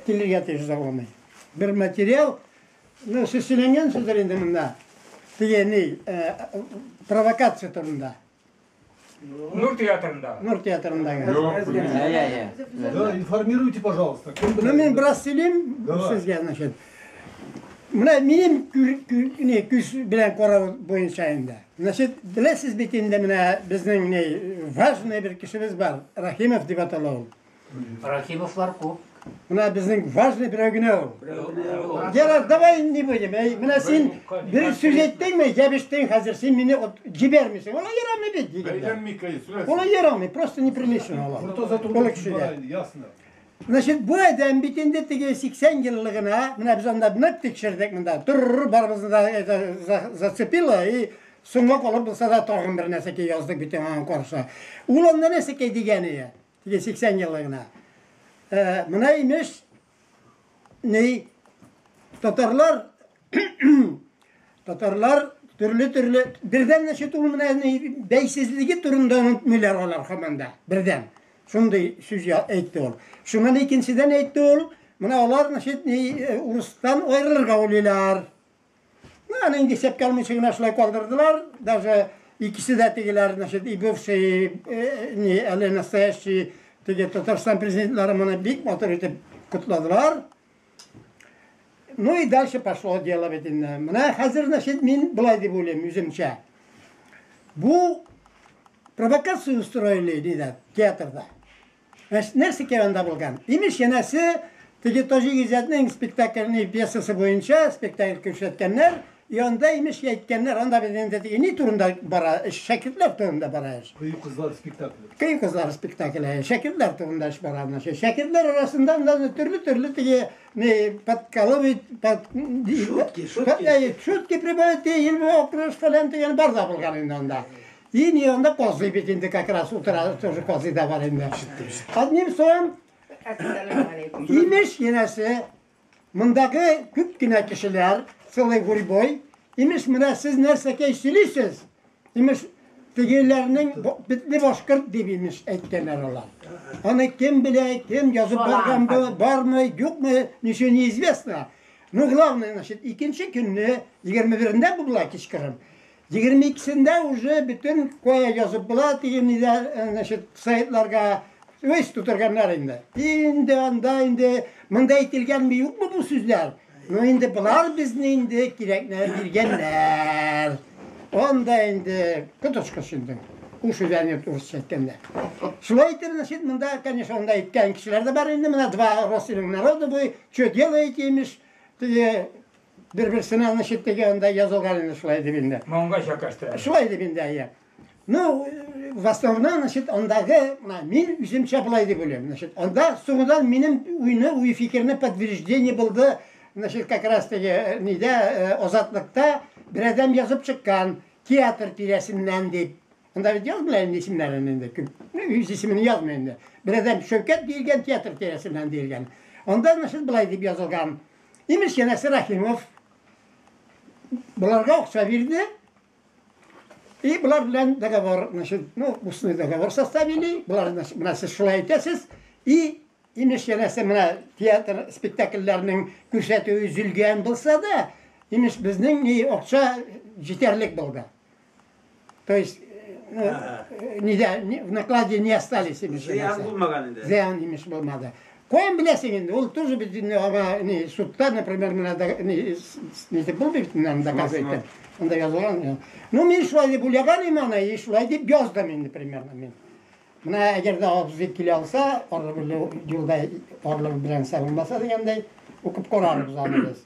Килергә тиеш озакламый. Бер материал, ну, сез сөйләнгәнсездер инде монда. Теге ни, провокация турында. Нур театрында. Нур театрындагы. Да, информируйте, пожалуйста. Кем Ну, мин бераз сөйлим сезгә, значит. Менә минем ни, күз белән карау буенча инде. Значит, беләсез бит инде менә безнең ни, важный бер кешебез бар, Рахимов дип атала ул. Рахимовлар күп. Менә безнең важный берәү генә ул. Ярар, давай не будем. Әй, менә син бер сүз әйттеңме, ябештең хәзер, син мине җибәрмисең. Алай ярамый бит, егетләр. Алай ярамый, просто неприлично алай. Олы кешегә. Ясно. Значит, бу адәм бит инде теге 80 еллыгына, менә без анда нык тикшердек монда. Тур барыбызны да это зацепило и соңга калып булса да тагын бер нәрсәкәй яздык бит аңа каршы. Ул анда нәрсәкәй дигәне, теге 80 еллыгына. Менә имеш, ни, татарлар, татарлар төрле-төрле, бердән значит ул менә ни, бәйсезлеге турында онытмыйлар алар һаман да, бердән. Шундый сүз әйтте ул. Шуннан икенчедән әйтте ул, менә алар значит ни, урыстан аерылырга уйлыйлар. Ну, аны инде исәпкә алмыйча гына шулай калдырдылар. Даже икесе дә тегеләр, значит, и бывший, ни, әле настоящий теге Татарстан президентлары моны бик матур итеп котладылар. Ну и дальше пошло дело бит инде. Менә хәзер, значит, мин болай дип уйлыйм үземчә. Бу провокацию устроили, диде, театрда. Нәрсәкә анда булган? Имеш, янәсе, теге Таҗи Гыйззәтнең спектакльне пьесасы буенча спектакль күрсәткәннәр, и анда имеш әйткәннәр, анда бит инде теге ни турында бара эш, шәкертләр турында бара эш. Кыю кызлар спектакле. Кыю кызлар спектакле, шәкертләр турында эш бара. Шәкертләр арасында анда төрле-төрле теге не подкалывать, под шутки, шутки. Шутки прибавить, елбе окрыш фәлән дигән бар да булган инде анда. И не анда казый бит инде как раз утыра, тоже казый да бар инде. Одним словом, имеш янәсе, мондагы күп кенә кешеләр, целый гурьбой, имеш менә сез нәрсәкәй сөйлисез, имеш тегеләрнең бетле башкорт дип имеш әйткәннәр алар. Аны кем белә, кем язып барган, бармы, юкмы, ничего неизвестно. Ну, главное, значит, икенче көнне, 21-ндә була кичкырын, 22-сендә уже бөтен кая язып була дигән ниләр, значит, сайтларга весь тутырганнар инде. Инде анда инде монда әйтелгәнме юкмы бу сүзләр? Ну инде болар безне инде кирәкне биргәннәр. Анда инде коточкыч инде. Уш өйләнеп урысча әйткәндә. Шулай итеп, значит, монда, конечно, анда әйткән кешеләр дә бар инде. Менә два родственных народа вы, что делаете, имеш, теге бер-берсенә значит теге анда язылган инде шулай дип инде. Моңга чакаштыра. Шулай дип инде, әйе. Ну, в основном, значит, андагы, менә мин үземчә болай дип уйлыйм. Значит, анда соңыннан минем уйны, уй фикерне подтверждение булды. Значит, как раз теге нидә, Азатлыкта бер адәм язып чыккан театр тирәсеннән дип. Анда бит язмыйлар инде исемнәрен инде. Күп. Үз исемен язмый инде. Бер адәм Шәүкәт диелгән театр тирәсеннән диелгән. Анда, значит, болай дип язылган. Имеш, янәсе Рахимов боларга акча бирде. И болар белән договор, значит, ну, устный договор составили. Болар, значит, менә сез шулай әйтәсез. И имеш, янәсе менә театр спектакльләренең күрсәтүе өзелгән булса да, имеш, безнең ни акча җитәрлек булды. То есть, ну, нидә, в накладе не остались имеш. Зыян булмаган инде. Зыян имеш булмады. Каян беләсең инде, ул тоже бит инде аңа ни судта, например, менә да, ни, ни дип булмый бит инде аны доказывать итеп. Анда язылган. Ну, мин шулай дип уйлаган идем аны, и шулай дип яздым инде примерно мин. Менә әгәр дә абзый килә алса, арлы-бирле юлда арлы белән сабылмаса дигәндәй, укып карарбыз аны без.